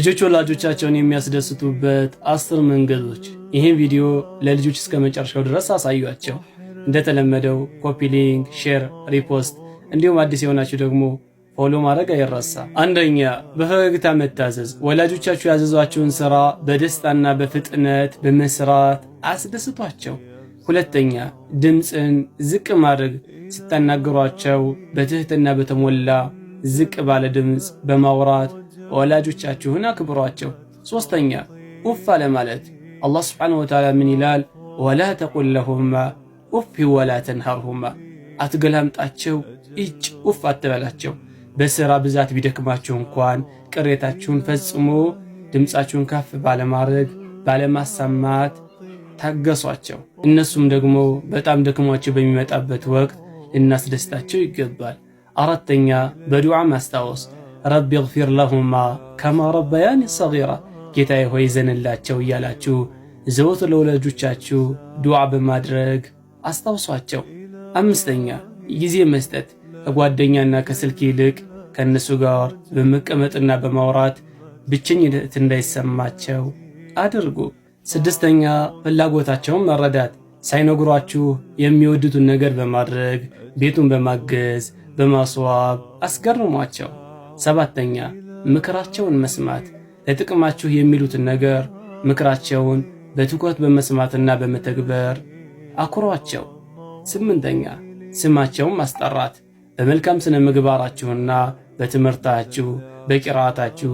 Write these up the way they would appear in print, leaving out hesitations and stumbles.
ልጆች ወላጆቻቸውን የሚያስደስቱበት 10 መንገዶች። ይህን ቪዲዮ ለልጆች እስከ መጨረሻው ድረስ አሳዩአቸው። እንደተለመደው copy link፣ share፣ repost እንዲሁም አዲስ የሆናችሁ ደግሞ follow ማድረግ አይረሳ። አንደኛ፣ በፈገግታ መታዘዝ። ወላጆቻችሁ ያዘዟችሁን ስራ በደስታና በፍጥነት በመስራት አስደስቷቸው። ሁለተኛ፣ ድምፅን ዝቅ ማድረግ። ስታናግሯቸው በትህትና በተሞላ ዝቅ ባለ ድምፅ በማውራት ወላጆቻችሁን አክብሯቸው። ሶስተኛ፣ ኡፍ አለማለት። አላህ سبحانه وتعالى ምን ይላል? ولا تقل لهما أف ولا تنهرهما። አትገላምጣቸው፣ እጭ ኡፍ አትበላቸው። በሥራ ብዛት ቢደክማችሁ እንኳን ቅሬታችሁን ፈጽሞ ድምፃችሁን ከፍ ባለማድረግ ባለማሰማት ታገሷቸው። እነሱም ደግሞ በጣም ደክሟቸው በሚመጣበት ወቅት ልናስደስታቸው ይገባል። አራተኛ፣ በዱዓ ማስታወስ። رب اغفر لهما كما ربياني صغيرا፣ ጌታዬ ሆይ ዘንላቸው እያላችሁ ዘወትር ለወላጆቻችሁ ዱዓ በማድረግ አስታውሷቸው። አምስተኛ፣ ጊዜ መስጠት። ከጓደኛና ከስልክ ይልቅ ከእነሱ ጋር በመቀመጥና በማውራት ብቸኝነት እንዳይሰማቸው አድርጉ። ስድስተኛ፣ ፍላጎታቸውን መረዳት። ሳይነግሯችሁ የሚወዱትን ነገር በማድረግ፣ ቤቱን በማገዝ፣ በማስዋብ አስገርሟቸው። ሰባተኛ፣ ምክራቸውን መስማት። ለጥቅማችሁ የሚሉትን ነገር ምክራቸውን በትኩረት በመስማትና በመተግበር አኩሯቸው። ስምንተኛ፣ ስማቸውን ማስጠራት። በመልካም ስነ ምግባራችሁና በትምህርታችሁ በቂራአታችሁ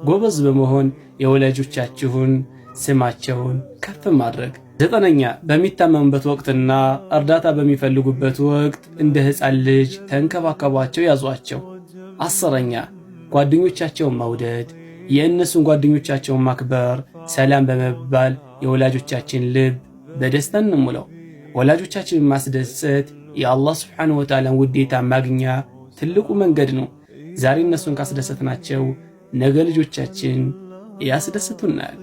ጎበዝ በመሆን የወላጆቻችሁን ስማቸውን ከፍ ማድረግ። ዘጠነኛ፣ በሚታመሙበት ወቅትና እርዳታ በሚፈልጉበት ወቅት እንደ ሕፃን ልጅ ተንከባከቧቸው፣ ያዟቸው። 10ኛ፣ ጓደኞቻቸውን መውደድ፣ የእነሱን ጓደኞቻቸውን ማክበር፣ ሰላም በመባል የወላጆቻችን ልብ በደስታ እንሙለው። ወላጆቻችንን ማስደሰት የአላህ سبحانه وتعالى ን ውዴታ ማግኛ ትልቁ መንገድ ነው። ዛሬ እነሱን ካስደሰትናቸው ነገ ልጆቻችን ያስደስቱናል።